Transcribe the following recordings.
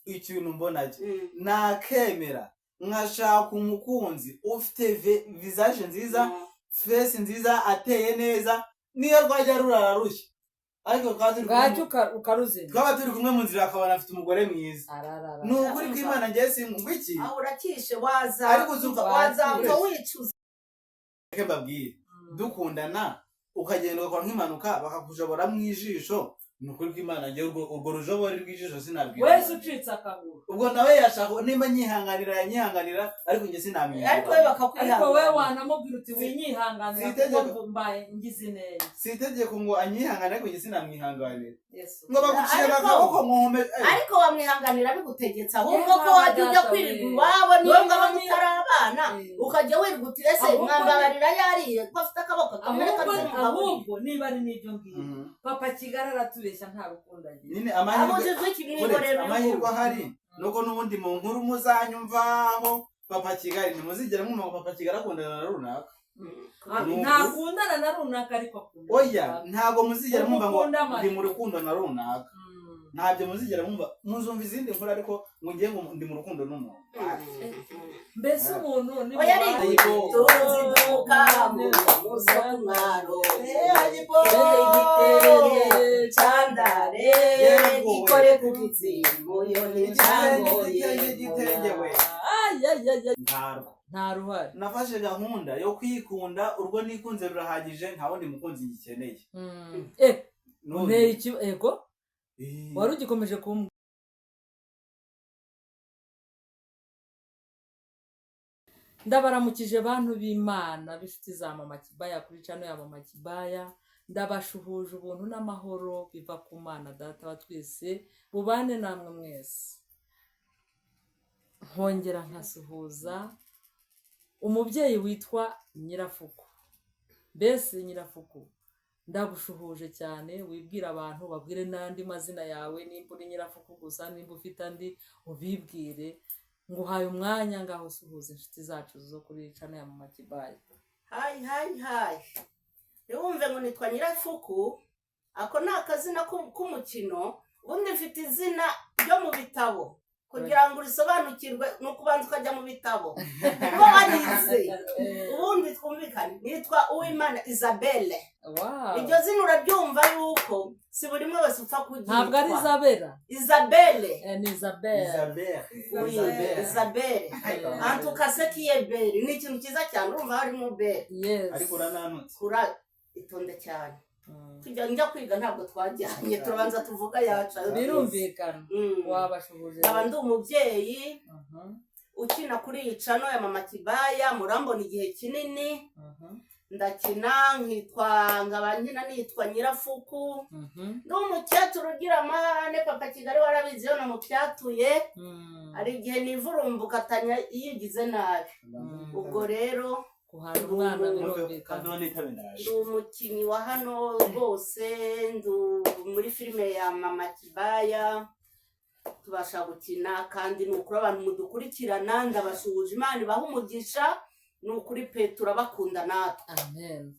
Ikintu mbona cyo, nakemera nkashaka umukunzi ufite visage nziza, face nziza, ateye neza, niyo rwajya rurara rushya, ariko twaba turi kumwe Bwacyo ukaruzima. Twaba turi kumwe mu nzira, akabona afite umugore mwiza. Ararara. Ni ukuri kw'Imana, ngewe ngo iki? Aho urakishe waza. Ariko Wazapfa wicuza. Reka mbabwire, dukundana ukagenda ugakora nk'impanuka bakakujobora mu ijisho, ni ukuri kw'Imana, ngewe urwo rujobori rw'ijisho sinabwira. Wese ucitse akaguru. Ubwo nawe yashaka nimba nyihanganira yanyihanganira, ariko njye sinamwihanganira. Ariko we Ariko bakakwihanganira. wowe wanamubwira uti winyihanganira Si itegeko. kuko mbaye ngize inenge. Si itegeko ngo anyihangane, ariko njye sinamwihanganira. Yesu. Ngo baguciye akaboko nkuhome. Ariko wamwihanganira bigutegetse ahubwo Yewe ko wajya ujya data kwirirwa we. iwabo, niyo Noneho ngaba mutari abana, ukajya wirirwa uti ese mwambabarira yariye ko afite akaboko kamwe kazimugaburira. Ahubwo niba ari n'ibyo ngibyo, Papa Kigali aratubeshya, nta rukundo agira. Nyine amahirwe Abujijwe uretse ikimwihorera. Amahirwe ahari nuko n'ubundi mu nkuru muzanyumvaho Papa Kigali, ntimuzigera mwumva ngo Papa Kigali akundana na runaka. Ntakundana na runaka, ariko akunda. Oya, ntabwo muzigera mwumva ngo Umukunda amahirwe. ndi mu rukundo na runaka. Ntabyo muzigera mwumva. Muzumva izindi nkuru, ariko ngo ngiye ngo ndi mu rukundo n'umuntu. Mbese umuntu ni Oya, ari Ayibo. tuzi duka mu musomwaro Igitenge candare. Yego. Gikore ku kizimu yo ni Igitenge, ncangoye. igitenge, igitenge we. Ay, ay, ay, ay. Ntarwo. Nta ruhare. Nafashe gahunda yo kwikunda, urwo nikunze rurahagije, nta wundi mukunzi ngikeneye. N'uyu. Nteye iki ego? Wari ugikomeje kumbwira. Ndabaramukije bantu b'Imana b'inshuti za Mama Kibaya kuri channel ya Mama Kibaya. Ndabashuhuje ubuntu n'amahoro biva ku Mana Data wa twese bubane namwe mwese. Nkongera nkasuhuza umubyeyi witwa Nyirafuku. Mbese Nyirafuku, ndagushuhuje cyane. Wibwira abantu, babwire n'andi mazina yawe, nimba uri Nyirafuku gusa, nimba ufite andi ubibwire. Nguhaye umwanya, ngaho suhuza inshuti zacu zo kuri channel ya Mama Kibaya. Hi, hi, hi! Ntiwumve ngo nitwa Nyirafuku, ako ni akazina k'umukino. Ubundi mfite izina ryo mu bitabo. Kugira ngo urisobanukirwe ni ukubanza ukajya mu bitabo kuba warize. Ubundi twumvikane, nitwa Uwimana Isabelle. Iryo zina uraryumva yuko si buri umwe wese upfa Ntabwo ari kuryitwa. Isabella. Isabelle. Ni Isabelle. Isabelle. Oui, Isabelle. Isabelle. Antuka sekiyeberi ni ikintu cyiza cyane, urumva harimo bere. Yes. Ariko urananutse. Kura itonde cyane. Tujya njya kwiga ntabwo twajyanye, turabanza tuvuga yacu. Birumvikana. Wabashuhuje. Nkaba ndi umubyeyi ukina kuri iyi channel ya Mama Kibaya, murambona igihe kinini. Ndakina nkitwa, nkaba nkina nitwa Nyirafuku. Ndi umukecuru ugira amahane. Papa Kigali warabizi, iyo namubyatuye hari igihe nivurumbukatanya iyo ugize nabi. Ubwo rero Guhana umwana birumvikana. Kandi nitabe, ndaje. Ndi umukinnyi wa hano rwose, ndi muri filime ya Mama Kibaya, tubasha gukina. Kandi ni ukuri abantu mudukurikirana ndabasuhuje, Imana ibaha umugisha, ni ukuri pe, turabakunda natwe. Amen.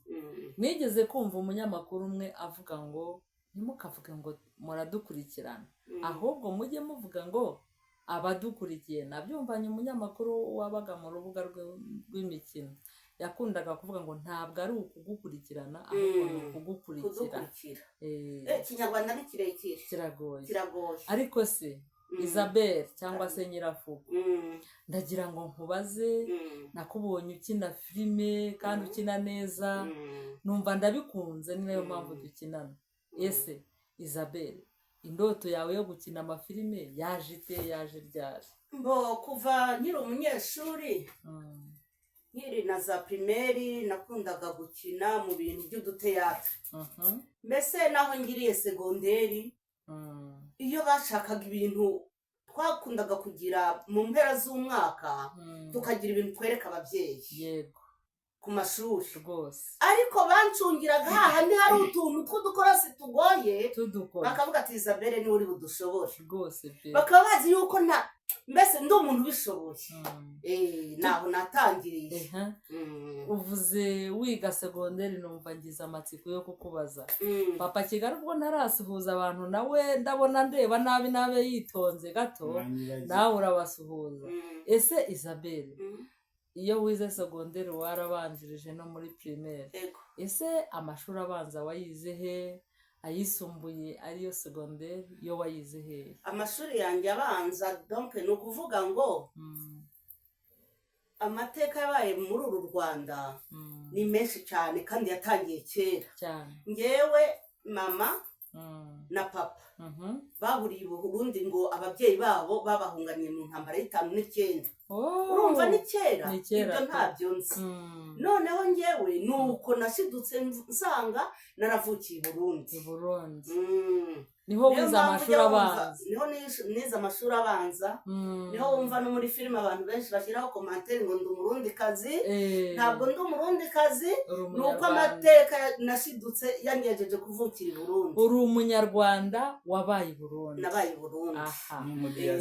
Nigeze kumva umunyamakuru umwe avuga ngo ntimukavuge ngo muradukurikirana, ahubwo mujye muvuga ngo abadukurikiye. Nabyumvanye umunyamakuru wabaga mu rubuga rw'imikino, yakundaga kuvuga ngo ntabwo ari ukugukurikirana, ahubwo ni ukugukurikira. Kudukurikira. Eh. Ikinyarwanda ni kirekire. Kiragoye. Kiragoye. Ariko se Isabelle cyangwa se Nyirafuku, ndagira ngo nkubaze. Nakubonye ukina filime kandi ukina neza, numva ndabikunze, ni nayo mpamvu dukinana. Ese Isabelle, indoto yawe yo gukina amafilime yaje ite, yaje ryari? Mbo kuva nkiri umunyeshuri, nkiri na za primaire, nakundaga gukina mu bintu by'uduteyatire. Mbese naho ngiriye segonderi, iyo bashakaga ibintu twakundaga kugira mu mpera z'umwaka, tukagira ibintu twereka ababyeyi. Ku mashuri. Rwose. Ariko bancungiraga hahandi hari utuntu tw'udukorasi tugoye, Tudukora. bakavuga ati: "Isabelle niwe uri budushobore." Rwose pe. Bakaba bazi yuko nta, mbese ndi umuntu ubishoboye. Naho natangiriye. Ehe. Uvuze wiga segonderi, numva ngize amatsiko yo kukubaza. Papa Kigali, ubwo ntarasuhuza abantu, nawe ndabona ndeba nabi nabe yitonze gato, nawe urabasuhuza. Ese Isabelle, iyo wize segonderi warabanjirije no muri primaire? Ego. Ese amashuri abanza wayize he? Ayisumbuye ariyo segonderi yo wayize he? Amashuri yanjye abanza, donc ni ukuvuga ngo amateka yabaye muri uru Rwanda ni menshi cyane kandi yatangiye kera. Cyane. Ngewe mama na papa bahuriye i Burundi, ngo ababyeyi babo babahunganiye mu ntambara y'59. Oh. Urumva ni kera. Ni kera Ibyo pe. ntabyo nzi. Noneho ngewe ni uko nashidutse nsanga naravukiye i Burundi. I Burundi. Niho Niyo wize mpamvu amashuri ujya wumva- abanza? Niho nize amashuri abanza. Niho wumva no muri filime abantu benshi bashyiraho commentaire ngo ndi Umurundikazi. Ntabwo ndi Umurundikazi, Uri ni uko Umunyarwanda. amateka nashidutse yangejeje kuvukira i Burundi. Uri Umunyarwanda wabaye i Burundi. Nabaye i Burundi. Aha,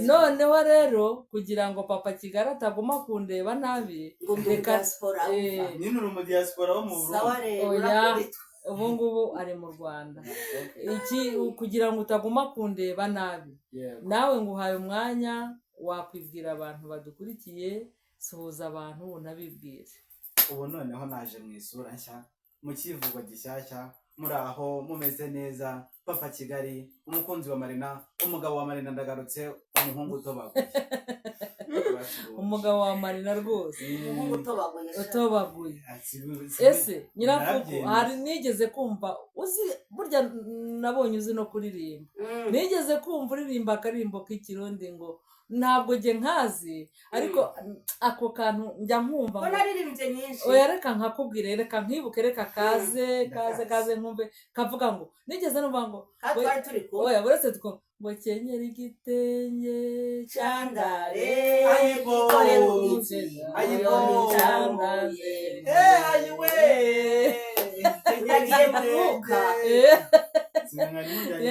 noneho rero kugira ngo Papa Kigali ataguma kundeba nabi, Ngo ndi Reka- diaspora. Nyine uri umudiyasipora wo mu Sawa. Burundi. Rero Oya. urakubitwa. Ubu ngubu ari mu Rwanda. Iki, kugira ngo utaguma kundeba nabi, nawe nguhaye umwanya wakwibwira abantu badukurikiye. Suhuza abantu unabibwire. Ubu noneho naje mu isura nshya, mu kivugo gishyashya. Muri aho mumeze neza? Papa Kigali, umukunzi wa Marina, umugabo wa Marina, ndagarutse, umuhungu utobaguye. Umugabo wa Marina rwose. Umuhungu utobaguye sha. Utobaguye. Ese Nyirafuku, Narabyemeye. hari nigeze kumva uzi, burya nabonye uzi no kuririmba. Nigeze kumva uririmba akaririmbo k'Ikirundi, ngo ntabwo njye nkazi, ariko ako kantu njya nkumva Ko ngo naririmbye nyinshi. Oya, reka nkakubwire, reka nkibuke, reka kaze kaze. Ndakazi. Kaze nkumve kavuga ngo, nigeze numva ngo Kandi twari turi kumwe. Oya, uretse two ngo kenyera igitenge Candare. Ayibo. Ikore ku giti. Ayibo. Cyandaye. Eh, ayiwe. Nagiye mu mwuka.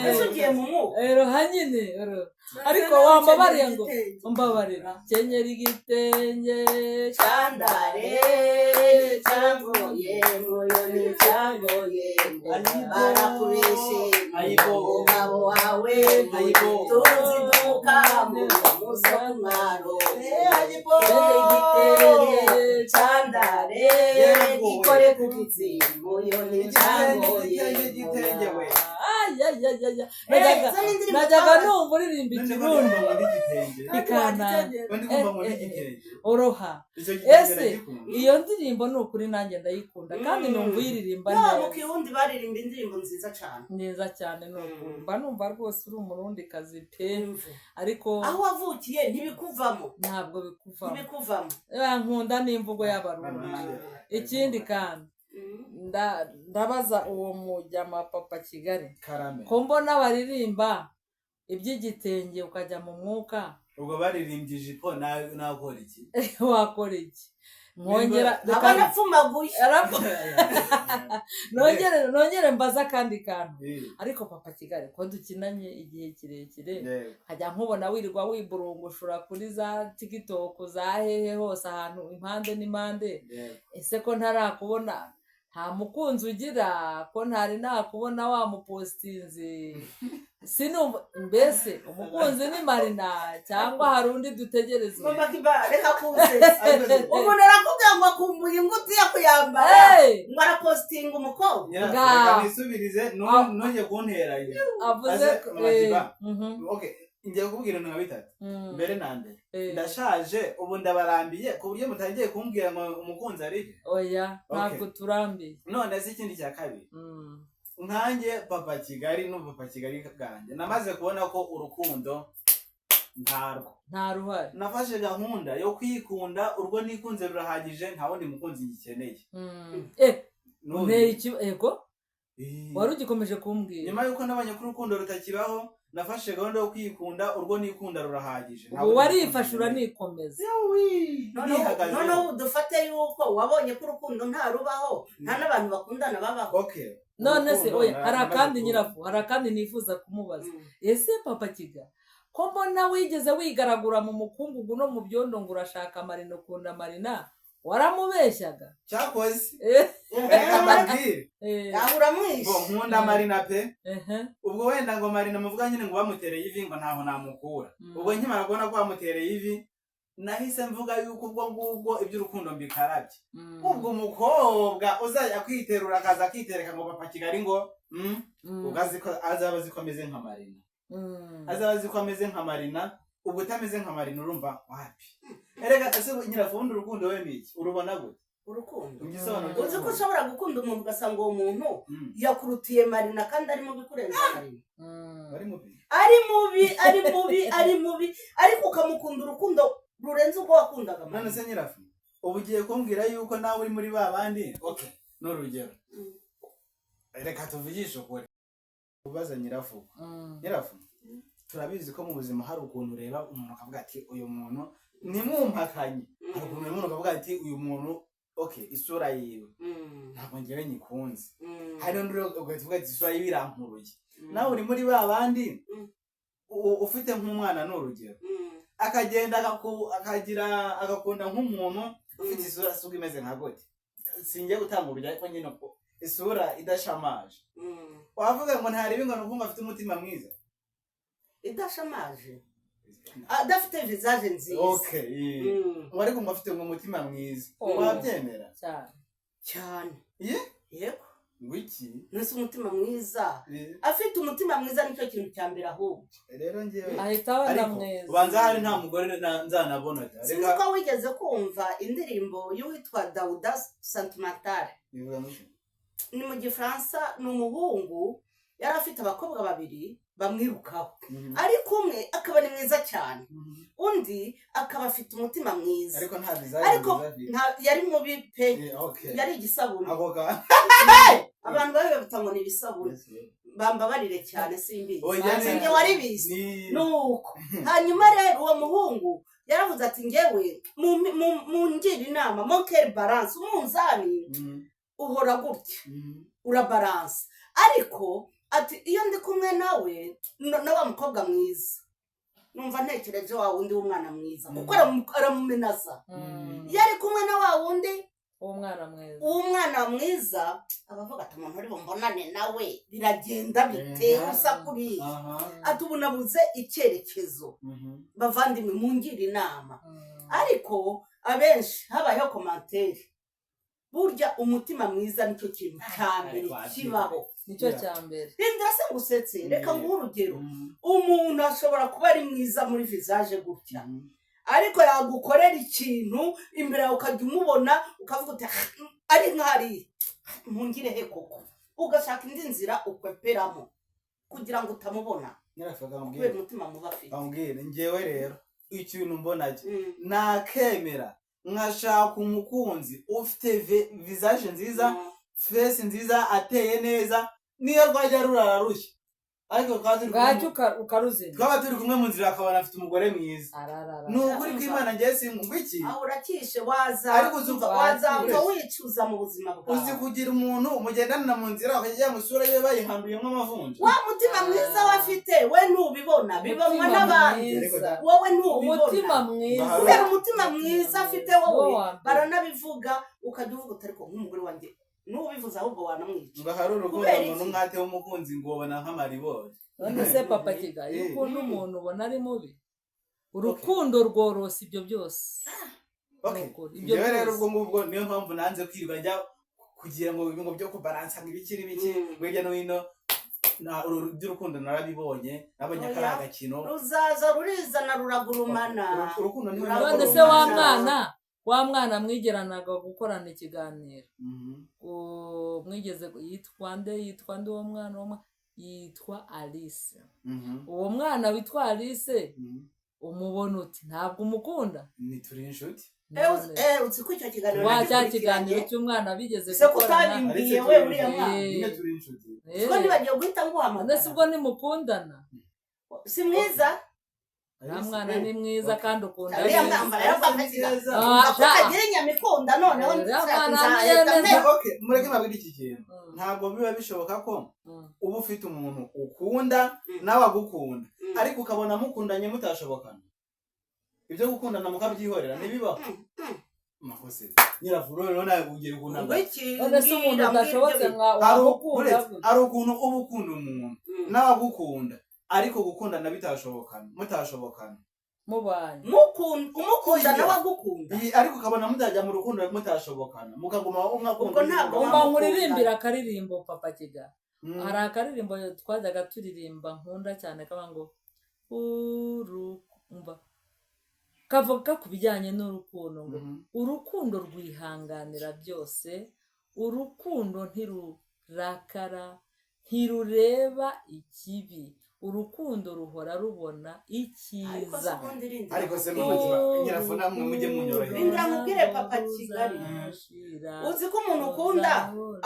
Ese ugiye mu mwuka? Roha nyine ro. Ariko wambabariye ngo umbabarira, kenyera igitenge Candare cyangoye, muyoni cyangoye, barakubeshe Ayibo. umugabo wawe. Ayibo. Tuzi duka mu muso mwaro. Ayibo. Igitenge candare Yego. gikore ku gitsi, muyoni cyangoye. Igitenge, igitenge we. Ayayayaya, Eh, izo ni indirimbo najyaga twaba- numva uririmba None ko Ikirundi ndi kumva muri igitenge. bikana. Ko ndi kumva muri igitenge. Oroha. Icyo gitenge Ese ndagikunda. iyo ndirimbo ni ukuri nanjye ndayikunda kandi numva uyiririmba No mu neza. Kirundi baririmba indirimbo nziza cyane. Neza cyane, ni ukuri mba numva rwose uri Umurundikazi pe, ariko Aho wavukiye ntibikuvamo. Ntabwo bikuvamo. Ntibikuvamo. Nkunda n'imvugo y'Abarundi. Ikindi kandi, ndabaza uwo mujyama Papa Kigali, Karame. ko mbona baririmba iby'igitenge ukajya mu mwuka? Ubwo baririmbye ijipo, nakora iki? Wakora iki? Nkongera Aba reka napfumaguye. Nongere mbaze akandi kantu. Eh, Ariko Papa Kigali, ko dukinanye igihe kirekire, yego. nkajya nkubona wirirwa wiburungushura kuri za TikTok, za hehe hose, ahantu impande n'impande, Yego. ese ko ntarakubona, nta mukunzi ugira? Ko ntari nakubona wamupositinze, sinumva. Mbese umukunzi ni Marina cyangwa hari undi dutegereza? Mama Kiba, reka kunsetsa. Umuntu arakubwira ngo akumbuye ingutiya kuyambara, Hey! ngo arapositinga umukobwa. Nyirafu, reka nisubirize, Ah. ntujye kunteranya. Avuze Aze, ko Mama Kiba. mhm, Okay, ngiye kukubwira ibintu nka bitatu. Mbere na mbere, ndashaje ubu, ndabarambiye ku buryo mutangiye kumbwira ngo umukunzi ari he? Oya, Okay. ntabwo turambiye. None se ikindi cya kabiri, nkanjye Papa Kigali n'ubu Papa Kigali bwanjye, namaze kubona ko urukundo ntarwo. Nta ruhare. Nafashe gahunda yo kwikunda, urwo nikunze rurahagije, nta wundi mukunzi ngikeneye. Nteye iki ego? Eh. Wari ugikomeje kumbwira. Nyuma y'uko nabonye ko urukundo rutakibaho. Nafashe gahunda yo kwikunda, urwo nikunda rurahagije. Ubu warifashe uranikomeza. Yawi, Noneho nihagazeho. noneho dufate yuko wabonye ko urukundo nta rubaho, nta n'abantu bakundana babaho. Okay. None se Urukundo oya, hari namaze akandi kubona. Nyirafu, hari akandi nifuza kumubaza. Mm. Ese Papa Kiga, ko mbona wigeze wigaragura mu mukungugu no mu byondo ngo urashaka Marina, ukunda Marina, waramubeshyaga? Cyakoze Eh, reka mbabwire. Aho uramwishe. Ngo nkunda Marina pe. Ubwo wenda ngo Marina muvuga nyine ngo bamutereye ivi, ngo ntaho namukura. Ubwo nkimara kubona ko bamutereye ivi, nahise mvuga yuko ubwo ngubwo iby'urukundo mbikarabye. Ubwo umukobwa uzajya kwiterura akaza akitereka ngo Papa Kigali ngo ubwo azi ko azaba azi ko ameze nka Marina. Azaba azi ko ameze nka Marina. Ubwo utameze nka Marina urumva wapi. Erega ese nyirafundi, urukundo we ni iki? Urubona gute? Urukundo, Igisobanuro uzi ko cy'urukundo. ushobora gukunda umuntu ugasanga uwo muntu yakurutiye Marina kandi ari mubi kurenza Marina. Wari mubi. Ari mubi, ari mubi, ari mubi, ariko ukamukunda urukundo rurenze urwo wakundaga None Marina. se nyirafu, ubu ugiye kumbwira yuko nawe uri muri ba bandi? Okay, ni urugero. Reka tuvugishe ukuri, ubaza nyirafu. Nyirafu, turabizi ko mu buzima hari ukuntu ureba umuntu ukavuga ati uyu muntu ntimumpakanye. Hari ukuntu ureba umuntu ukavuga ati uyu muntu, okay, isura yiwe ntabwo ngewe nyikunze. Hari n'undi ugahita uvuga ati isura yiwe irankuruye. Nawe uri muri ba bandi ufite nk'umwana, ni urugero, akagenda akagira agakunda nk'umuntu ufite isura isuka imeze nka gute, singiye gutanga urugero, ariko nyine uko isura idashamaje, wavuga ngo ntaribi, ngo ni uko ngo afite umutima mwiza. Idashamaje, adafite visage nziza. Okay. Ngo ariko ngo afite ngo umutima mwiza. Oh. Wabyemera? Cyane. Cyane. Ye? Yego. Ngo iki? Mbese umutima mwiza, afite umutima mwiza nicyo kintu cya mbere ahubwo. Rero ngewe Ahita aba na ariko mwiza. ubanza hari nta mugore nzanabona da. Sinzi Reka ko wigeze kumva indirimbo y'uwitwa Dawuda Santimatare. Bivuga ngo iki? Ni mu Gifaransa. Ni umuhungu yari afite abakobwa babiri bamwirukaho, ariko umwe akaba ni mwiza cyane, undi akaba afite umutima mwiza. Ariko nta design Ariko nziza afite. Yari mubi pe. Okay. Yari igisabune. Ako ka Abantu babi babita ngo ni ibisabune, bambabarire cyane, simbizi. Oya, Sinjye waribizi. Ni Nuko hanyuma rero uwo muhungu yaravuze ati ngewe mungire inama, mon cœur balance, umunzani uhora gutya, urabaransa, ariko ati iyo ndi kumwe nawe na wa mukobwa mwiza, numva ntekereje wa wundi w'umwana mwiza, kuko aramumenaza. Iyo ari kumwe na wa wundi Uwo mwana mwiza, w'umwana mwiza, aba avuga ati umuntu uri bumbonane nawe biragenda bite? Usa kuriya. Ati ubu nabuze icyerekezo. Bavandimwe, mungire inama. Ariko abenshi habayeho commentaire, burya umutima mwiza nicyo kintu cya mbere Ariko ati- kibaho. Nicyo cya mbere. Rindira se ngusetse, reka nguhe urugero. Umuntu ashobora kuba ari mwiza muri visage gutya, ariko yagukorera ikintu imbere yawe ukajya umubona ukavuga uti "Ah, ari nk'hariya mpungire he koko?" Ugashaka indi nzira ukweperamo kugira ngo utamubona Nyirafaga, kubera mbwira. umutima mubi afite. Ambwira njyewe rero ikintu mbona cyo, nakemera nkashaka umukunzi ufite visage nziza, face nziza, ateye neza, niyo rwajya rurara rushya, ariko twaba turi Bwacyo kumwe, ukaruzimya. twaba turi kumwe mu nzira akabona afite umugore mwiza. Ararara. Ni ukuri kw'Imana, njyewe simva iki. Aho urakishe waza Ariko uzi wazapfa wicuza mu buzima Uzi bwawe. kugira umuntu mugendana mu nzira ukajya mu isura ye bayihanduyemo amavunja. Wa mutima mwiza we afite, we ntubibona, bibonwa Umutima n'abandi. mwiza. Wowe ntubibona. Umutima mwiza. Kubera umutima mwiza afite wowe, Wo wa mbere. baranabivuga, ukajya uvuga uti ariko nk'umugore wanjye n'ubivuze ahubwo wanamwica. Ngo hari urukundo Kubera ngo iki? n'umwate w'umukunzi ngo ubona nk'amaribori. None se Papa Kiga, iyo ukunda umuntu ubona ari mubi, urukundo rworosa ibyo byose. Okay. Ni ukuri, ibyo Njyewe rero byose. ubwo ngubwo niyo mpamvu nanze kwirirwa njya kugira ngo ngo byo kubaransa ngo ibiki n'ibiki, ngo hirya no hino iby'urukundo narabibonye, nabonye ko ari Oya. agakino. Ruzaza rurizana, ruragurumana. Urukundo niwe None se wa mwana mwigeranaga gukorana ikiganiro, uwo mwigeze, yitwa nde? Yitwa nde uwo mwana? Uwo mwana yitwa Alice. Uwo mwana witwa Alice, umubona uti ntabwo umukunda? Ni turi inshuti. None Uzi ko icyo kiganiro wa cya nagikurikiranye? kiganiro cy'umwana bigeze Se gukorana. kutabimbwiye Alice we turi uriya inshuti. mwana? Nyine turi inshuti. Siko nibagiwe guhita None se nguhamagara. ubwo nimukundana? Si mwiza. Uriya mwana ni mwiza kandi ukunda Uriya neza. mwambara ya Papa Kigali. Neza. Ah, Umva ko sha. kagira inyama ikunda, noneho Uriya mwana nzahita neza. mpera. Okay, mureke mbabwire iki kintu. Ntabwo biba bishoboka ko uba ufite umuntu ukunda nawe agukunda, ariko ukabona mukundanye mutashobokana, ibyo gukundana mukabyihorera, ntibibaho. Makose nyirafuro rero nawe ugiye Ngo kunanga. iki? None se umuntu Mbwira, mbwira udashobotse ibyo mwa Hari wamukunda uretse- gute? Hari ukuntu uba ukunda umuntu nawe agukunda, ariko gukundana bitashobokana, mutashobokana. Mubanye. Umukunda Oya. nawe agukunda. Iyi, ariko ukabona mutajya mu rukundo mutashobokana, mukaguma umwe akunda Ubwo undi ntabwo mukaguma- Umva nkuririmbira akaririmbo, Papa Kiga. Hari akaririmbo twajyaga turirimba nkunda cyane, kaba ngo umva kavuga ku bijyanye n'urukundo ngo urukundo rwihanganira byose, urukundo ntirurakara, ntirureba ikibi, urukundo ruhora rubona Ariko se icyiza. ubundi rindira. Ariko se mama kiba nyirafu, namwe mujye munyorohera. Rindira nkubwire, Papa Kigali. Uzi ko umuntu ukunda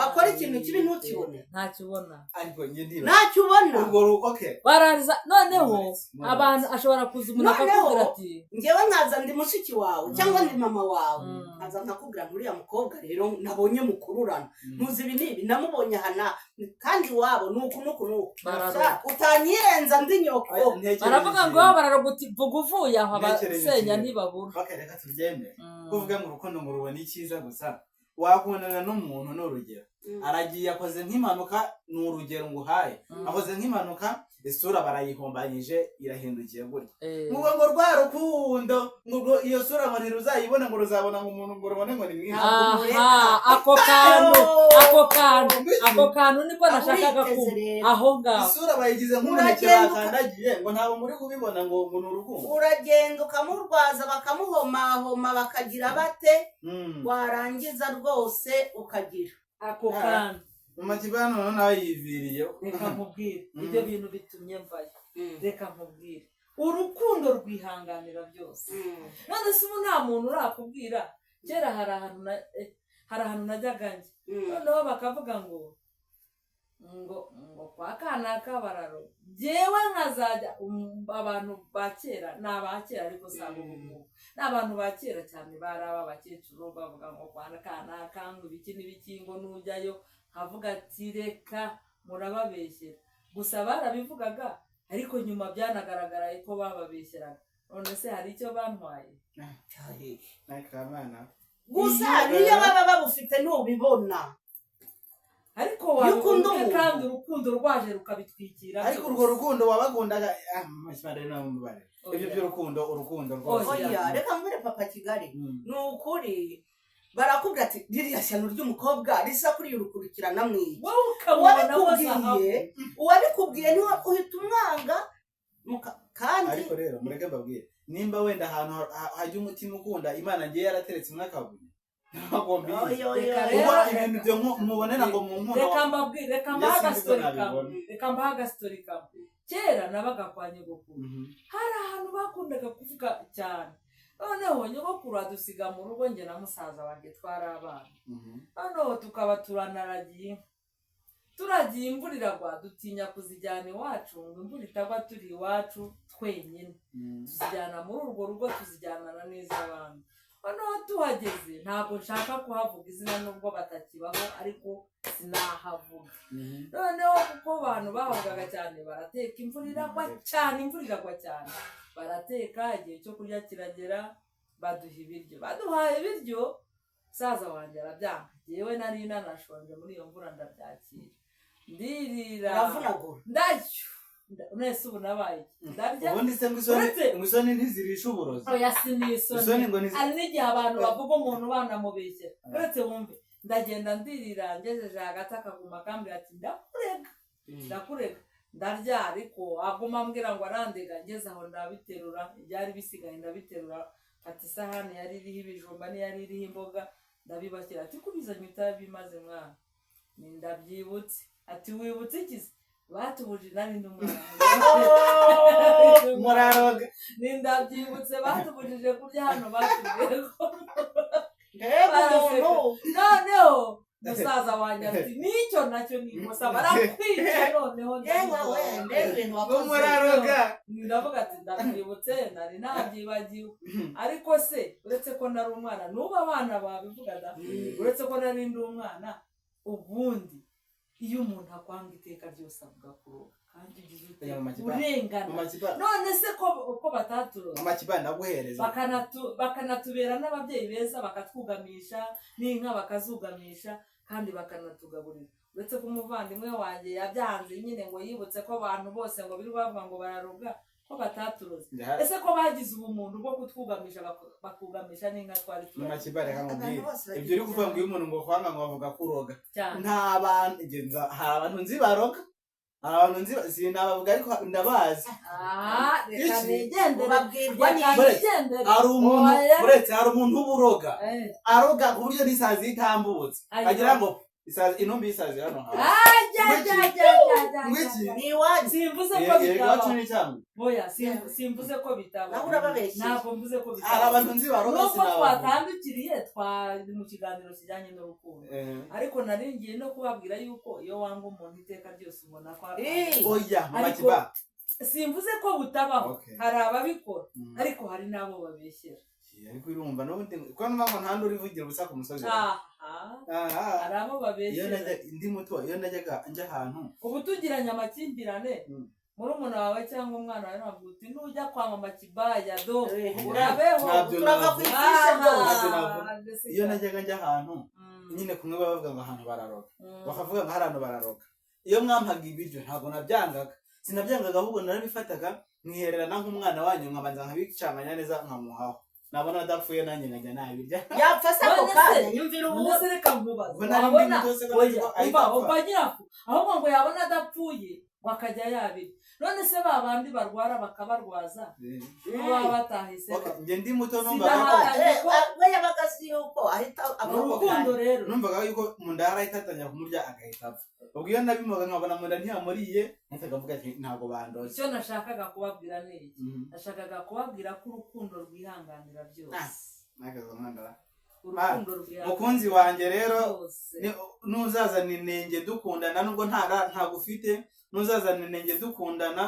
akora ikintu kibi ntukibone? Ntakibona. Ariko njye ndiba Ntacyo ubona. Urwo okay. Barariza noneho. Muretse. Abantu ashobora kuza umuntu Noneho, akakubwira ati njyewe nkaza ndi mushiki wawe cyangwa ndi mama wawe, nkaza nkakubwira ngo uriya mukobwa rero nabonye mukururana, ntuzi ibi n'ibi, namubonye aha na kandi iwabo ni uku n'uku n'uku. Bararoga. Sha, utanyirenza ndi nyoko. Aya, ntekereje Baravuga ngo ikintu. bararoga uti vuga uvuye aho, Ntekereje abasenya ikintu. ntibabura. Okay, reka tubyemere. Kuvuga ngo urukundo ngo rubona icyiza gusa, wakundana n'umuntu, ni urugero, aragiye akoze nk'impanuka, ni urugero nguhaye, akoze nk'impanuka, isura barayihombanyije, irahindukiye gutya, ngo rwa rukundo ngo ubwo iyo sura ngo ntiruzayibona, ngo ruzabona ngo umuntu ngo rubone ngo ni mwiza. Aha, ako kantu, ako kantu, ako kantu niko nashakaga Uriteze kumva rero. aho ngaho. Isura bayigize nk'umuneke Uragenda bakandagiye, ngo ntabwo muri kubibona ngo ni urukundo. Uragenda ukamurwaza, bakamuhomahoma, bakagira bate, warangiza rwose ukagira Ako kantu. Mama Kibano noneho nawe yiviriye. Reka nkubwire, ibyo bintu bitumye mvayo. Reka nkubwire, urukundo rwihanganira byose. None se ubu nta muntu urakubwira? Kera hari ahantu najyaga njya, noneho bakavuga ngo kwa kanaka bararo, jyewe nkazajya abantu ba kera, ni aba kera ariko si abo ubu ngubu, ni abantu ba kera cyane, bari aba bakecuru, bavuga ngo kwa kanaka ngo ibiki n'ibiki, ngo nujyayo, nkavuga ati reka, murababeshyera gusa. Barabivugaga, ariko nyuma byanagaragaraye ko bababeshyeraga. None se hari icyo bantwaye? Nakamana. Gusa niyo baba babufite ntubibona. Ariko Iyo ukunda wabibona umuntu. kandi urukundo rwaje rukabitwikira Ariko byose. urwo rukundo wabakundaga, ah, Mama Kibano rero nawe mubare ibyo Oya. by'urukundo, urukundo rwose. Oya. Oya, reka mbwire Papa Kigali. Ni ukuri, barakubwira ati ririya shyano ry'umukobwa risa kuri urukurikirana mwiye. Wowe ukamubona ko zahabu. Uwabikubwiye niwe uhita umwanga kandi Ariko rero mureke mbabwire, nimba wenda ahantu hajya umutima ukunda Imana, ngiye yarateretse umwe akabuye, ntabwo mbizi. Oya, oya, Reka oya. Kuko rero- ibintu byo mubonera ngo mu nkono. Reka mbabwire, reka mbahe Njye sinzi ko agastori kamwe. nabibona. Reka mbahe agastori kamwe. Kera nabaga kwa nyogokuru. Hari ahantu bakundaga kuvuga cyane, noneho nyogokuru adusiga mu rugo, njye na musaza wanjye twari abana. Noneho tukaba turanaragiye inka, turagiye, imvura iragwa, dutinya kuzijyana iwacu ngo imvura itagwa turi iwacu twenyine. Tuzijyana muri urwo rugo, tuzijyanana n'iz'abandi. Noneho tuhageze, ntabwo nshaka kuhavuga izina nubwo batakibaho, ariko sinahavuga. Noneho kuko abantu bahavugaga cyane, barateka, imvura iragwa cyane, imvura iragwa cyane, barateka, igihe cyo kurya kiragera, baduha ibiryo. Baduhaye ibiryo, musaza wanjye arabyanga, yewe nari nanashonje muri iyo mvura, ndabyakira, ndirira. Uravunagura. Ndarya. Nese ubu nabaye iki? Ndarya. Ubundi se ngo isoni Uretse- ngo isoni ntizirisha uburozi. Oya, si n'isoni. Isoni ngo Hari n'igihe abantu bavuga umuntu banamubeshyera. Uretse wumve, ndagenda ndirira, ngejeje hagati akaguma akambwira ati ndakurega, ndakurega. Ndarya, ariko aguma ambwira ngo arandega. Ngeze aho ndabiterura, ibyari bisigaye ndabiterura, mfata isahani yari iriho ibijumba n'iyari iriho imboga, ndabibashyira. Ati kubizanye utabimaze mwana? Ni ndabyibutse. Ati wibutse iki se? Batubuje, nari ndi umwana. Muraroga. Ni ndabyibutse, batubujije kurya hano, batubwiye ko Mbega umuntu! Noneho Musaza wanjye ati nicyo nacyo ni ikosa, barakwica noneho. Yewe we, mbega ibintu wakoze! Muraroga. Ndavuga ati ndabyibutse, nari nabyibagiwe. Ariko se uretse ko nari umwana, n'ubu abana babivuga da, uretse ko nari ndi umwana, ubundi iyo umuntu akwanga iteka ryose avuga kuroga, kandi ugize ute? Oya, mama Kiba. Urengana. Mama Kiba. None se ko uko bataturoga, Mama Kiba, ndaguhereza. Bakanatubera n'ababyeyi beza, bakatwugamisha n'inka, bakazugamisha kandi bakanatugaburira, uretse ko umuvandimwe wanjye yabyanze nyine, ngo yibutse ko abantu bose ngo biri bavuga ngo bararoga, ko bataturoze. Ese ko bagize ubumuntu bwo kutwugamisha, bakugamisha n'inka twari Mama turagiye? Kiba, reka nkubwire. Abantu bose bagira Ibyo uri kuvuga ngo iyo umuntu ngo kwanga ngo bavuga kuroga, cyane. Nta bantu njye hari abantu nzi baroga, hari abantu nzi, sinabavuga ariko ndabazi. Ah, reka Iki? nigendere. Ubabwirwa Reka n'iki? nigendere. Hari umuntu, Oya. uretse hari umuntu uba uroga, aroga ku buryo n'isazi itambutse Ayo. agira ngo isazi, intumbi y'isazi hano hanze. Ajya, ajya, ajya, ajya, ajya, Ngwiki? ajya. Ni iwanyu. Simvuze ko Yego, iwacu bitabaho. ni cyangwa Oya, simvuze ko bitabaho. Nawe urababeshyeye. Ntabwo mvuze ko hari bitabaho. abantu nzi baroga, Nubwo sinabavuga. twatandukiriye, twari mu kiganiro kijyanye n'urukundo, ariko nari ngiye no kubabwira yuko iyo wanga umuntu iteka ryose ubona ko Oya, Mama Ariko- Kiba. Simvuze ko butabaho. Hari ababikora, ariko hari n'abo babeshyera. Ariko urumva n'ubundi ko numva ngo nta nduru ivugira ubusa ku musozi. Aha. Aha. Hari abo Iyo babeshyera. najya ndi muto, iyo najyaga njya ahantu, Ubu tugiranye amakimbirane, murumuna wawe cyangwa umwana wawe, ntabwo uti nujya kwa Mama Kibaya do urabeho. Ntabyo Turava ku navuga. ifishe byose. Ntabyo navuga. Mbese Iyo najyaga njya ahantu, nyine kumwe baba bavuga ngo ahantu bararoga, bakavuga ngo hari ahantu bararoga, iyo mwampaga ibiryo ntabwo nabyangaga, sinabyangaga, ahubwo narabifataga nkihererana nk'umwana wanyu, nkabanza nkabicanganya neza nkamuhaho, nabona adapfuye nanjye nkajya nabirya. Yapfa se ako None se- kanya? Nyumvira ubu. None se reka nkubaze, Ubwo nari ndi wabona muto se ko oya, nzi ko ahita umva apfa. Umva nyirafu, ahubwo ngo yabona adapfuye ngo akajya yabirya. None se ba bandi barwara bakabarwaza, ko baba batahise? Okay, njye ndi muto numvaga ko Sinahakanye ko- We yabaga azi yuko ahita apfa ako Urukundo kanya. rero. Numvaga yuko mu nda harahita atangira kumurya agahita apfa. Ubwo iyo nabimuhaga nkabona mu nda ntiyamuriye, nahitaga mvuga ati ntabwo bandoze. Icyo nashakaga kubabwira ni iki: nashakaga kubabwira ko urukundo rwihanganira byose. Nakaza umwana. Urukundo rwihanganira Mukunzi wanjye rero, byose. Nuzazana inenge dukundana, nubwo ntabwo ufite, nuzazana inenge dukundana,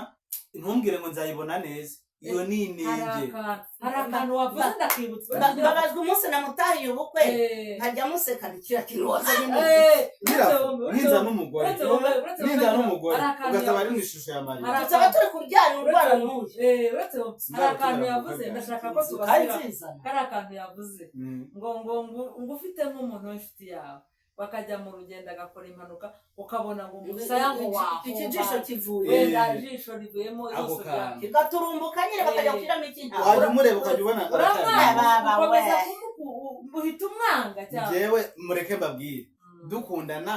ntumbwire ngo nzayibona neza, iyo ni Hari inenge. akantu, hari akantu wavuze ndakibutsa. Mbabajwe umunsi namutahiye ubukwe, nkajya museka nti kiriya kintu wazanye ni iki? Uretse wowe, uretse Ninza wowe, n'umugore, uretse wowe, uretse wowe, ninza n'umugore, hari akantu ugasaba ari mu yavuze. ishusho ya Mariya. Hari Tuzaba turi kuryana urwara n'uyu. Uretse wowe, hari akantu yavuze ndashaka ko Kandi tubasubira. nzizana. Kari akantu yavuze ngo ufite nk'umuntu w'inshuti yawe, bakajya mu rugendo agakora impanuka, ukabona ngo umusaya ngo Iki jisho wahomba, kivuye, wenda ijisho rivuyemo, Ako ijisho rya kantu. kigaturumbuka nyine, bakajya gushyiramo ikindi. Wajya umureba ukajya ubona aracyari Uramwanga, Baba we. ukomeza uhita umwanga cyangwa? Njyewe mureke mbabwire, dukundana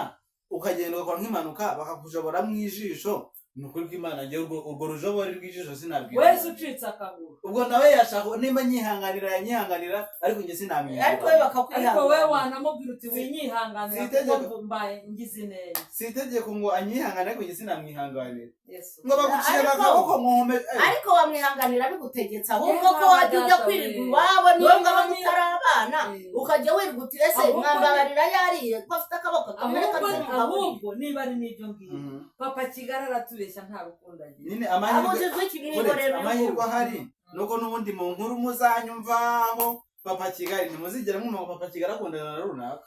ukagenda ugakora nk'impanuka bakakujobora mu ijisho, ni ukuri kw'Imana, njyewe urwo rujobori rw'ijisho sinabwira. Wese ucitse akaguru. Ubwo nawe yashaka nimba nyihanganira yanyihanganira, ariko njye sinamwihanganira. Ariko we Ariko bakakwihanganira. wowe wanamubwira uti winyihanganira Si itegeko. kuko mbaye ngize inenge. Si itegeko ngo anyihangane, ariko njye sinamwihanganira. Yesu. Ngo baguciye Ariko- akaboko nkuhome. Ariko wamwihanganira bigutegetse, ahubwo Yewe, ko wajya ujya data kwirirwa we. iwabo niyo Noneho ngaba mutari abana, ukajya wirirwa uti ese mwambabarira yariye ko afite akaboko kamwe, reka Ahubwo nze mugaburire. Ahubwo niba ari n'ibyo ngibyo, Papa Kigali aratubeshya, nta rukundo agira. Nyine amahirwe Abujijwe uretse ikimwihorera. Amahirwe ahari nuko n'ubundi mu nkuru muzanyumvaho Papa Kigali, ntimuzigera mwumva ngo Papa Kigali akundana na runaka.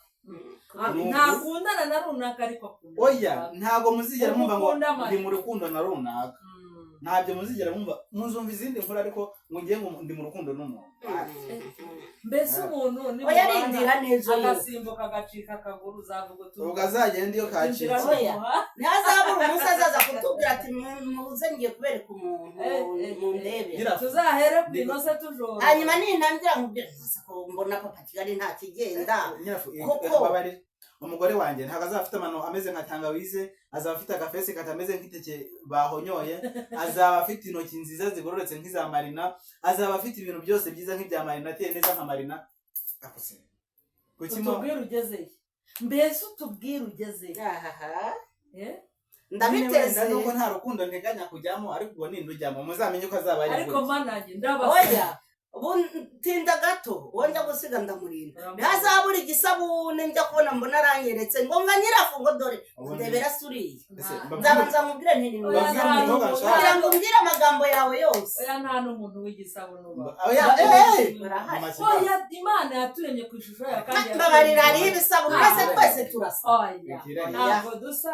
Ntakundana na runaka, ariko akunda Oya, runaka. ntabwo muzigera mwumva ngo Ukunda Mariya. ndi mu rukundo na runaka. Ntabyo muzigera mwumva, muzumva izindi nkuru, ariko ngo ngiye ngo ndi mu rukundo n'umuntu. Mbese umuntu Oya, nimubana rindira neza yo. agasimbuka agacika akaguru, uzavuga uti Ubwo azagenda iyo kacitse. Inzira Oya. n'umuha. Ntihazabura umunsi azaza kutubwira ati muze ngiye kubereka umuntu, mundebe. Tuzahere ku inoze tujora. Hanyuma nintangira nkubwira nti ko mbona Papa Kigali nta kigenda. Nyirafu, Koko. babare umugore wanjye ntabwo azaba afite amano ameze nka tangawize, azaba afite agafesi katameze nk'iteke bahonyoye, azaba afite intoki nziza zigororotse nk'iza Marina, azaba afite ibintu byose byiza nk'ibya Marina, ateye neza nka Marina. Ako se kuki Utubwire ugezeye, mbese utubwire ugezeye. Ahaha. Eh? Ndabiteze. Nyine wenda nuko nta rukundo nteganya kujyamo, ariko ubwo nindujyamo muzamenye ko azaba ari Ariko gutya. manage ndabasaba. Oya. Ubu ntinda gato, uwo njya gusiga ndamurinda. Ntihazabura igisabune njya kubona mbona aranyeretse ngo mva nyirafu ngo dore ndebera suriye. Ese, Nzabanza nkubwire nti ni Oya, Mbabwire nta umukobwa n'umuntu- nshaka. kugira ngo umbwire amagambo yawe yose. Oya, nta n'umuntu w'igisabune ubaho. Oya, eh! Barahari. Mama Kiba. Oya, Imana yaturemye ku ishusho yayo kandi Mbabarira, hariho ibisabune twese, twese turasa. Oya, Bikiranye. ntabwo dusa,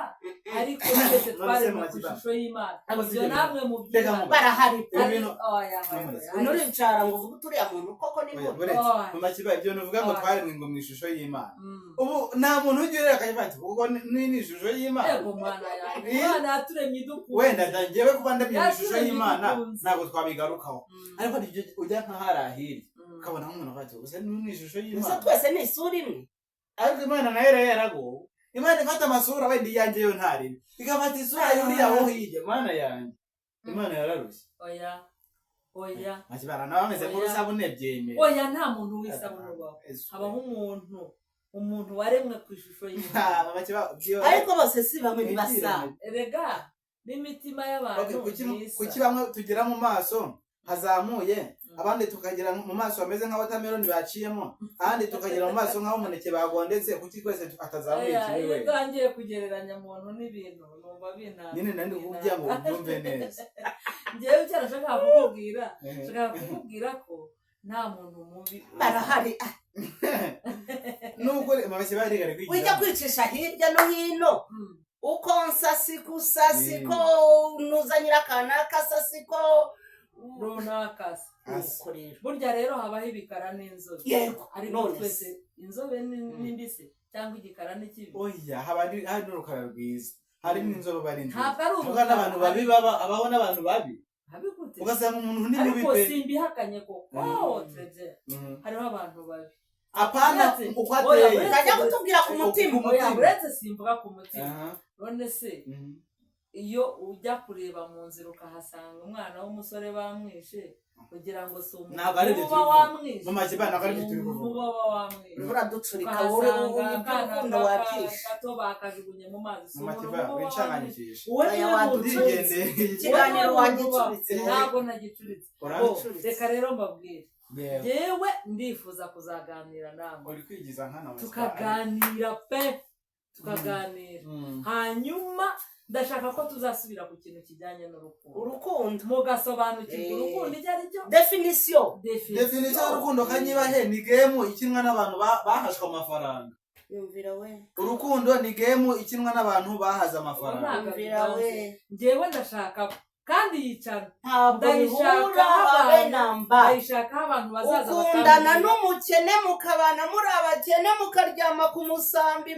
ariko twese twaremwe Mama ku Kiba. ishusho y'Imana. Ntabwo Ibyo sibyo. namwe Reka mubyina. Barahari. Ibintu Oya, oya, oya. Nuricara ngo uvuge uturiya muntu koko ni Oya, mubi. buretse. Oya. Mama Kiba, ibyo nuvuga ngo Oya. twaremwe ngo mu ishusho y'Imana. Ubu nta muntu ujya ureba akavuga ati ubwo ni ishusho y'Imana. Yego mwana yanjye, Imana yaturemye idukunze. Wenda da njyewe kuba ndemye mu ishusho Yaturemye y'Imana idukunze. ntabwo twabigarukaho. Ariko hari igihe ujya nka hariya hirya ukabona nk'umuntu avuga ati ubu ni ishusho Ese y'Imana. twese ni isura imwe? Ariko Imana nayo rero yaragowe. Imana ifata amasura wenda iyanjye yo ntarebe, igafata isura y'uriya wo hirya. Mana yanjye, Imana yararushye. Oya, oya. Makibana nawe ameze Oya. nk'urusabune byemeye. Oya, nta muntu w'isabune ubaho. Habaho umuntu, umuntu waremwe ku ishusho y'Imana. Mama Kiba, Ariko bose si bamwe, ntibasa. Erega n'imitima y'abantu Okay, ntisa. kuki bamwe tugira mu maso hazamuye, abandi tukagira mu maso hameze nka watermelon baciyemo, ahandi tukagira mu maso nk'aho umuneke bagondetse? Kuki twese atazamuye Oya, kimwe iyo we? utangiye kugereranya umuntu n'ibintu numva bina Nyine nari ndi kukubwira ngo ubyumve neza. Njyewe icyo nashakaga kukubwira, nshaka kukubwira ko nta muntu mubi. Barahari. Nubwo mama Kiba yari ari Ujya kwigira kwicisha hirya no hino, uko nsa siko usa, siko nuza nyirakanaka asa, siko Runaka se. Nuko rero Burya rero habaho ibikara n'inzobe. Yego. Ariko None twese se inzobe ni mbisi cyangwa igikara ni kibi. Oya, haba hari n'urukara rwiza, hari n'inzobe bari nziza. Ntabwo ari Tuvuga urukara. n'abantu babi baba abaho n'abantu babi. Habi gute? Ugasanga umuntu ni mubi Ariko pe. simbihakanye ko oh très bien, hariho abantu babi. Apana Uretse- uko Oya, ateye. uretse- Utajya kutubwira ku mutima. Ku Oya, mutima. uretse simvuga ku mutima. Aha. None se iyo ujya kureba mu nzira ukahasanga umwana w'umusore bamwishe, kugira ngo si umuntu Ntabwo ari ibyo uba turi kuvuga. wamwishe? Mama Kiba, ntabwo ari ibyo turi kuvuga. Uba wamwishe. Uraducurika wowe, Ukahasanga akana iby'urukundo wabyishe. gato bakajugunye mu mazi, si Mama umuntu Kiba, uba wamwishe? winshanganyikisha. Uwo Aya niwe muntu. waducuritse. Ndigendeye. Ikiganiro wagicuritse. Ntabwo nagicuritse. Urancuritse. Reka rero mbabwire. Yewe. Yewe, ndifuza kuzaganira namwe. Uri kwigiza nkana, Mama Kiba. Tukaganira pe, tukaganira. Hanyuma ndashaka ko tuzasubira ku kintu kijyanye n'urukundo. Urukundo. Mugasobanukirwa urukundo icyo ari cyo. Definition. Definition y'urukundo kanyibahe ni game ikinwa n'abantu bahashwe amafaranga. Yumvira we. Urukundo ni game ikinwa n'abantu bahaze amafaranga. Ntabwo Yumvira we. Njyewe ndashaka kandi yicara. Ntabwo Ndayishaka bihura habe abantu. namba. Ndayishakaho abantu bazaza Ukundana bakambwira. n'umukene, mukabana muri abakene, mukaryama ku musambi,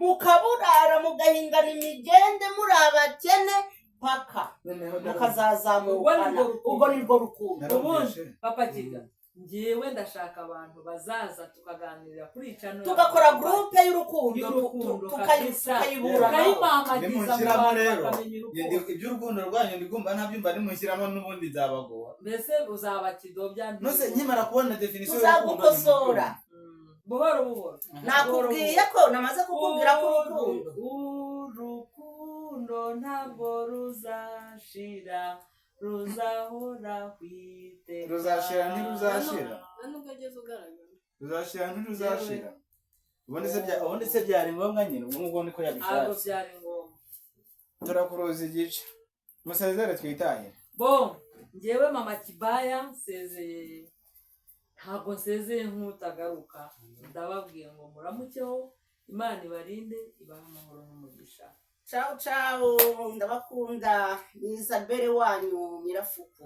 mukaburara, mugahingana imigende muri abakene, paka Noneho mukazazamukana. Ubwo ni rwo rukundo. Ubwo ni rwo rukundo. narumvishe. Ubundi papa Kiga, njyewe ndashaka abantu bazaza tukaganirira kuri icano. Tugakora groupe y'urukundo, Y'urukundo kabisa. tukayiburanaho. Tukayimamagiza mu Nimushyiramo bantu rero, bakamenya njye urukundo. Iby'urukundo rwanyu ndigumva ntabyumva, nimushyiramo n'ubundi nzabagora. Mbese uzaba kidobya? Nose nkimara kubona definition y'urukundo Tuzagukosora. Buhoro buhoro. Nakubwiye ko namaze kukubwira ko urukundo Urukundo ntabwo ruzashira, ruzahora iteka. Ruzashira ntiruzashira. Nta nubwo ageze ugaragara. Ruzashira ntiruzashira. Ubundi se byari ngombwa nyine? Ubwo ngubwo niko Ntabwo yabishatse. byari ngombwa. Turakuruza igice, musezere twitahire. Bo njyewe mama Kibaya nsezeye, ntabwo nsezeye nk'utagaruka. Ndababwiye ngo muramukeho, Imana ibarinde, ibahe amahoro n'umugisha. Ciao ciao, ndabakunda. Ni Isabelle wanyu Nyirafuku.